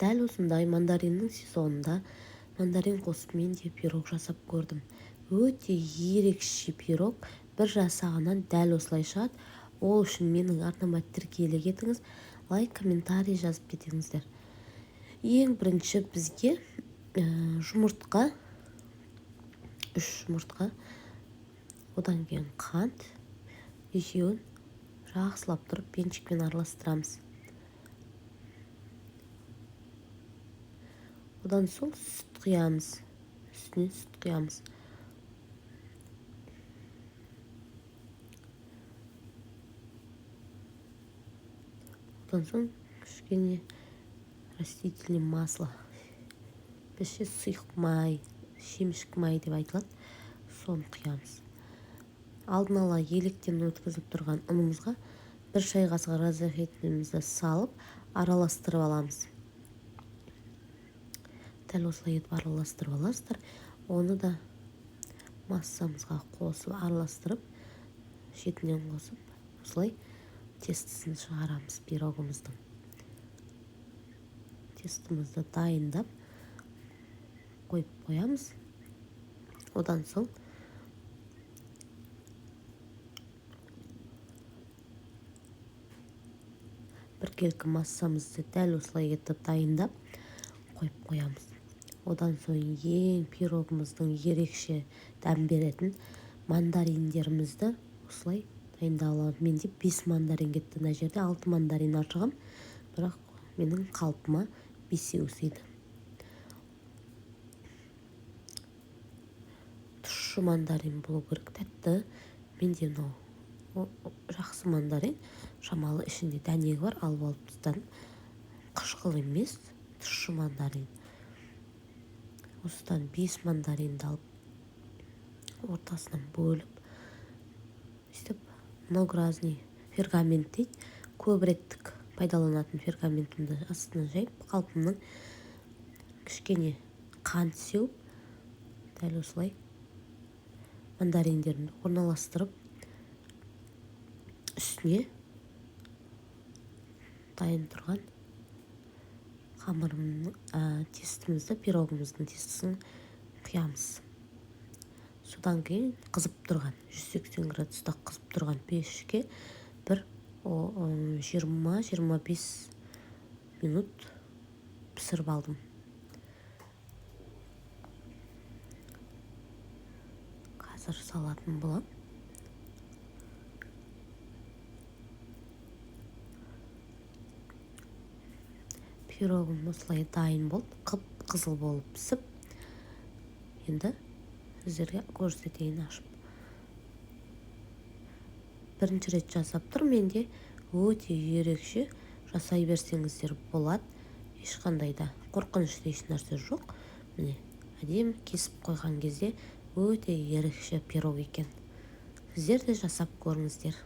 Дәл осындай мандариннің сезонында мандарин қосып мен де пирог жасап көрдім. Өте ерекше пирог, бір жасағаннан дәл осылай шығады. Ол үшін менің арнама тіркеле кетіңіз, лайк, комментарий жазып кетіңіздер. Ең бірінші бізге жұмыртқа, 3 жұмыртқа, одан кейін қант, екеуін жақсылап тұрып венчикпен араластырамыз. Одан соң сүт құямыз, үстіне сүт құямыз. Одан соң кішкене растительное масло, бізше сұйық май, шемішік май деп айтылады, соны құямыз. Алдын ала електен өткізіліп тұрған ұнымызға 1 шай қасық разрыхлительімізді салып араластырып аламыз. Дәл осылай етіп араластырып аласыздар. Оны да массамызға қосып араластырып, шетінен қосып, осылай тестісін шығарамыз пирогымыздың. Тестімізді дайындап қойып қоямыз. Одан соң біркелкі массамызды дәл осылай етіп дайындап қойып қоямыз. Одан соң ең пирогымыздың ерекше дәм беретін мандариндерімізді осылай дайындап аламыз. Менде 5 мандарин кетті, мына жерде 6 мандарин аршығам, бірақ менің қалпыма 5-еуі сыйды. Тұщы мандарин болу керек, тәтті. Менде мынау жақсы мандарин, шамалы ішінде дәнегі бар, алып алып тастадым. Қышқыл емес, тұщы мандарин. Осыдан 5 мандаринді алып, ортасынан бөліп, өйстіп многоразный пергамент дейді, көп реттік пайдаланатын пергаментімді астына жайып, қалпымның кішкене қант сеуіп, дәл осылай мандариндерімді орналастырып, үстіне дайын тұрған қамырымның, тестімізді, пирогымыздың тестісін құямыз. Содан кейін қызып тұрған, 180 градуста қызып тұрған пешке бір жиырма-жиырма бес минут пісіріп алдым. Қазір салатын боламын. Пирогым осылай дайын болды, қып-қызыл болып пісіп. Енді сіздерге көрсетейін ашып. Бірінші рет жасап тұр, менде өте ерекше, жасай берсеңіздер болады. Ешқандай да қорқынышты еш нәрсе жоқ. Міне, әдемі кесіп қойған кезде өте ерекше пирог екен. Сіздер де жасап көріңіздер.